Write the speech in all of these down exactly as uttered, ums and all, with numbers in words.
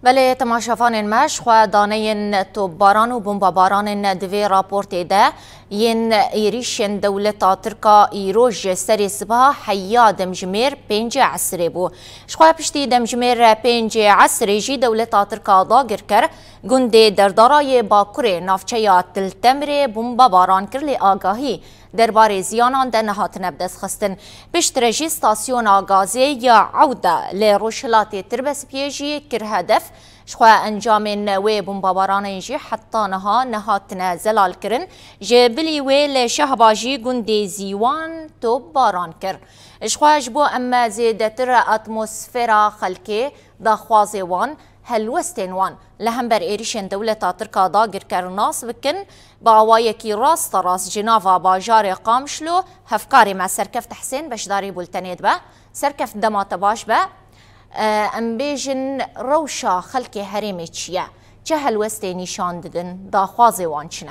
Belê, temaşevanên me, ji xwe daneyên topbaran û bombebaranên di vê raportê de yên êrîşên dewleta Tirk a îro ji serê sibeha heya demjimêr pêncê esirê bû. Ji xwe piştî demjimêr pêncê esirê jî dewleta Tirk a dagirker gundê Derdara yê Bakurê navçeya Til Temirê bombebaran kir, lê agahî derbarê ziyanan de nehatine bidestxistin. Piştre jî stasyona gazê ya Ewda li rojhilatê Tirbespiyê jî kir hedef. Ji xwe encamên wê bombebaranên jî heta niha nehatine zelalkirin. Ji bilî wê li Şehbajî gundê Zîwan topbaran kir. Ji xwe ji bo em zêdetir atmosfera xelkê, daxwazê wan, helwestên wan li hember êrîşên dewleta Tirk a dagirker nas bikin, bi awayekî rasterast ji nava bajarê Qamişlo hevkarê me Serkeft Hisên beşdarî bultenê dibe. Serkeft, dema te baş be. E, em bêjin, rewşa xelkê herêmê çi ye? Çi helwestê nîşan didin? Daxwazê wan çi ne?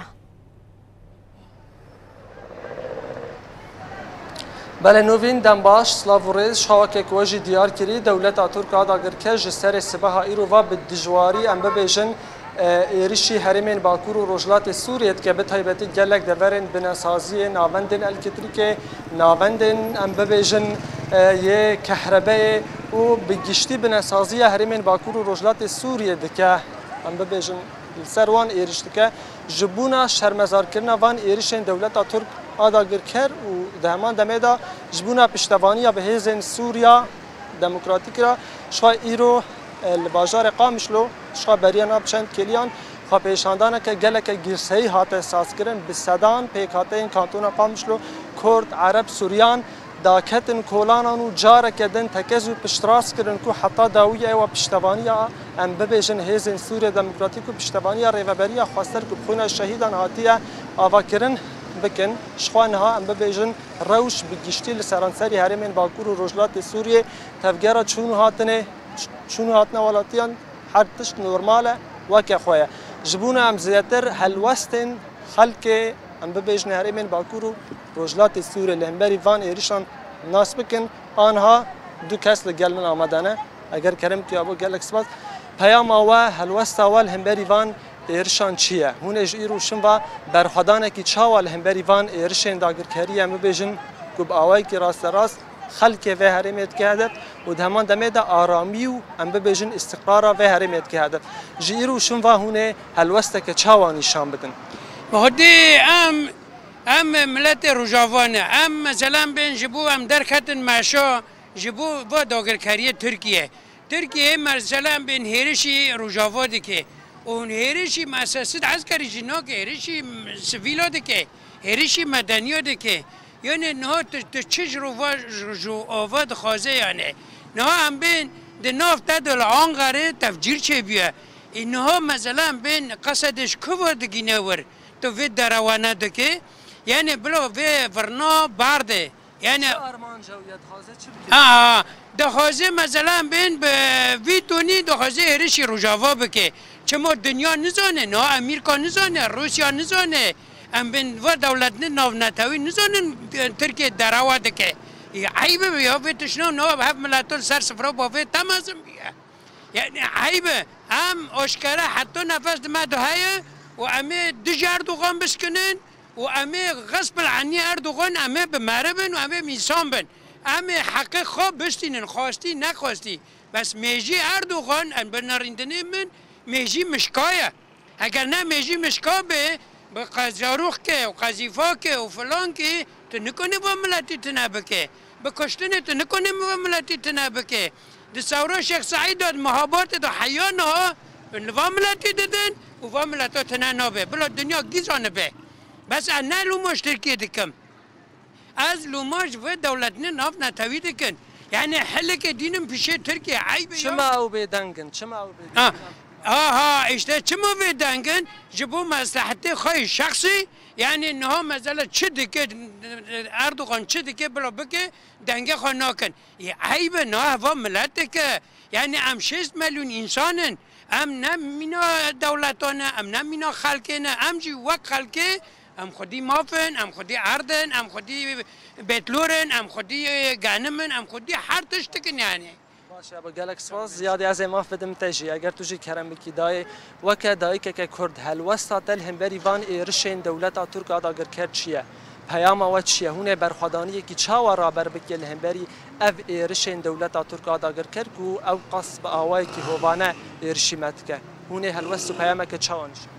Belê Novîn, dem baş, silav û rêz. Ji xwe weke ku we jî diyar kirî, dewleta Tirk a dagirker ji serê sibeha îro ve bi dijwarî, em bibêjin, e, êrişî herêmên Bakur û Rojhilatê Sûriyê dike, bi taybetî gelek deverên binesaziyê, navendên elektrîkê, navendên, em bibêjin, e, yê kehrebeyê û bi giştî binesaziya herêmên Bakur û Rojhilatê Sûriyê dike. Em bibêjin, li ser wan êriş dike. Ji bona şermezarkirina van êrişên dewleta Tirk a dagirker û di heman demê de ji bona piştevaniya bi hêzên Sûriya Demokratîk re, ji xwe îro, e, li bajarê Qamişlo, ji xwe beriya nav çend kêliyan xwepêşandaneke geleke girseyî hate sazkirin. Bi sedan pêkhateyên kantona Qamişlo, Kurd, Ereb, Suryan, daketin kolanan û careke din tekez û piştrast kirin ku heta dawiyê ewa piştevaniya, em bibêjin, hêzên Sûriye Demokratîk û piştevaniya rêveberiya xwestir ku bi xwîna şehîdan hatiye avakirin, bikin. Ji xwe niha em bibêjin, rewş bi giştî li seranserî herêmên Bakur û Rojhilatê Sûriyê tevgera çûn û hatinê, çûn û hatina welatiyan her tişt normal e, weke xwe ye. Ji bona em zêdetir helwestên xelkê, em bibêjin, herêmên Bakur û Rojhilatê Sûriyê li hemberî van êrişan nas bikin. Aniha du kes li gel min amade ne. Eger kerem tu ya bo, gelek spas. Peyama we, helwesta we li hemberî van êrişan çi ye? Hûn ê ji îro şin ve berxwedanekî çawa li hemberî van êrişên dagirkeriyê, em bibêjin, ku bi awayekî rasterast xelkê vê herêmê dike hedef û di heman demê de aramî û, em bibêjin, îstiqrara vê herêmê dike hedef. Ji îro şin ve hûn ê helwesteke çawa nîşan bidin? Bi xwedî em, em miletê Rojava ne. Em, meselan, bên ji bo em derketin meşa, ji bo va dagirkeriyê Tirkiye. Tirkiye, meselan, bên hêrişî Rojava dike. Û hêrişî mesesî eskerî jî nake, hêrişî sivîla dike, hêrişî medeniya dike. Yani niha tu, tu çi ji rova, ji, ji ava dixwaze yani? Niha em bên di nav te de li Anqerê tefcîr çêbûye. Ê niha meselan bên qesedê ji ku ve digîne wir? Tu vê derewa nedike. Yani bila vê virna berde. Yani Çi armanca wî ye, dixwaze çi bike? Ha, ha. Dixwaze meselan bên bi vî tonî dixwaze hêrişî Rojava bike. Çima dinya nizane, niha Amerîka nizane, Rûsya nizane. Em bên va dewletên navnetewî nizanin, e, Tirkiye derewa dike. E, eyb e ya, vê tiştine niha hev mileto li ser sifra ba vê temezin bûye. Yani eyb e. Em aşkere heta nefes di me de heye û em ê dij Erdogan biskinin û em ê xesp el enî Erdogan, em ê bi meri bin û em ê mîsan bin. Em ê heqê xwe bistînin, xwestî nexwestî. Bes mêjî Erdogan, em bi nerîndinê min, mêjî mişka ye. Eger ne mêjî mişka be, bi qezaroxke û qezîfake û filankê, tu nikonî va miletî tune bike. Bi kuştinê tu nikonî va miletî tune bike. Di sewra Şêx Seîd de, di Mehabatê de heya niha li va miletî didin û va mileta tune nabe. Bila dinya gî zanibe. Bes ez ne lûma ji Tirkiyê dikim. Ez lûma ji vê dewletine navnetewî dikin. Yani hilike dînin pişê Tirkiye. Eyb e ya. Çima ew bêdeng in? Çima ew bêdeng in? Ha. Aha, işte çima vê dengin? Ji bo meslehetê xwe yê şexsî, yani niha mesela çi dike, Erdogan çi dike, bila bike, dengê xwe nakin. Ê, eyb e, niha heva miletek e. Yani em şêst milyon însan in. Em ne mîna dewletan e, em ne mîna xelkê ne, em jî wek xelkê, em xwedî maf in, em xwedî erd in, em xwedî betlor in, em xwedî genim in, em xwedî her tiştik in yani. Şeba gelek spas, Ziyadê ez ê maf bidim te jî. Eger tu jî kerem bikî dayê, weke dayikeke Kurd, helwesta te li hemberî van êrişên dewleta Tirk a dagirker çi ye? Peyama we çi ye? Hûn ê berxwedaniyekî çawa raber bike li hemberî ev êrişên dewleta Tirk a dagirker ku ew qas bi awayekî hovane êrişî me dike? Hûn ê helwest û peyameke çawa nîşan?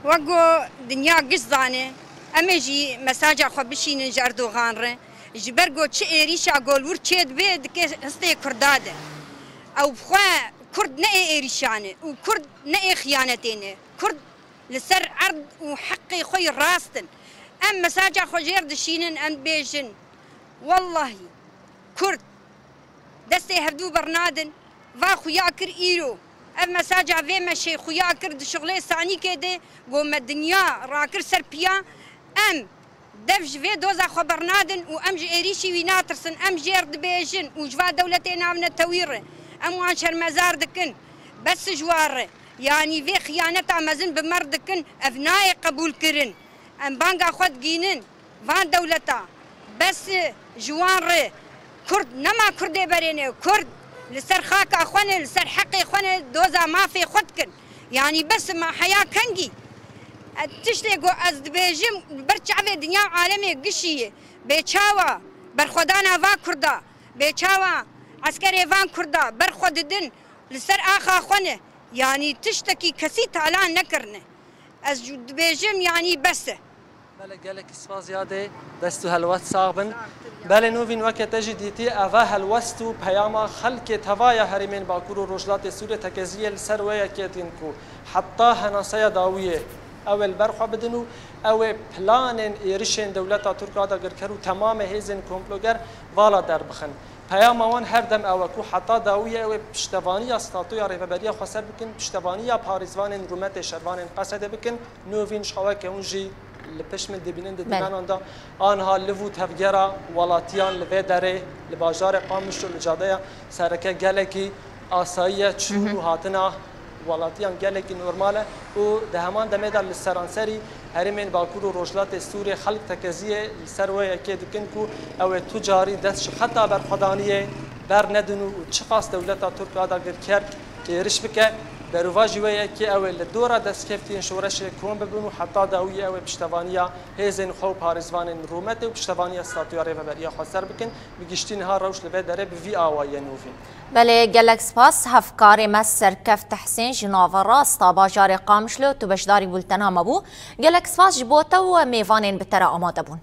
Wek ku dinya giş zane, em ê jî mesaja xwe bişînin ji Erdogan re. Ji ber ku çi êrîşa golwir çê dibe, dike histê Kurda de. Ew bi xwe Kurd ne ê êrîşan e û Kurd ne ê xiyanetê ne. Kurd li ser erd û heqê xwe yî rast in. Em mesaja xwe jêr dişînin, em dibêjin, wellahî Kurd destê hevdû bernadin. Va xuya kir îro. Ev mesaja vê meşê xuya kir di şixulê Sanîkê de, got me dinya rakir ser piya. Em dev ji vê doza xwe bernadin û em ji êrîşî wî natirsin. Em jêr dibêjin û ji va dewletê navnetewî re em wan şermezar dikin. Bes ji wan re. Yanî vê xiyaneta mezin bi me re dikin. Ev nayê qebûlkirin. Em banga xwe digînin van dewleta. Bes ji wan re. Kurd nema Kurdê berê ne. Kurd li ser xaka xwe ne, li ser heqê xwe ne, doza mafê xwe dikin. Yanî bes ma heya kengî. E, tiştê ku ez dibêjim, li ber çavê dinya û alemê gişî ye. Bê çawa berxwedana va Kurda, bê çawa eskerê van Kurda ber xwe didin, li ser axa xwe ne. Yanî tiştekî kesî talan nekirine. Ez jî dibêjim, yanî bes e. Belê, gelekî spas Ziyadê, dest û helwest sax bin. Belê Nûvîn, weke te jî dîtî, eva helwest û peyama xelkê teva ya herêmên Bakur û Rojhilatê Sûriyê tekezî ye li ser wê yekê dikin ku heta henaseya dawiyê ew ê li ber xwe bidin û ew ê planên êrişên dewleta Tirk a dagirker û temamê hêzên komploger vala derbixin. Peyama wan her dem ew e ku heta dawiyê ew ê piştevaniya statuya Rêveberiya Xweser bikin, piştevaniya parêzvanên rûmetê şervanên Qesedê bikin. Nûvîn, ji xwe weke hûn jî li pişt min dibînin di Belê. Dimenan de, anha liv û tevgera welatiyan li vê derê, li bajarê Qamişlo, li cadeya sereke gelekî asayî ye, çûn Mhm. û hatina welatiyan gelekî normal e û di heman demê de li seranserî herêmên Bakur û Rojhilatê Sûriyê xelk tekeziyê li ser wê yekê dikin ku ew ê tu carî dest ji xeta berxwedaniyê bernedin û çiqas dewleta Tirk a dagirker êriş bike. Berovajî wê yekê ew ê li dora destkeftiyên şoreşê kom bibin û heta dawiyê ew ê piştevaniya hêzên xwe û parêzvanên rûmetê û piştevaniya statuya Rêveberiya Xweser bikin. Bi giştî niha rewş li vê derê bi vî awayî ye Nûvîn. Belê, gelek spas. Hevkarê me Serkeft Hesên ji nava rasta bajarê Qamişlo tu beşdarî bultena me bû. Gelek spas ji bo te û mêvanên bi te re amade bûn.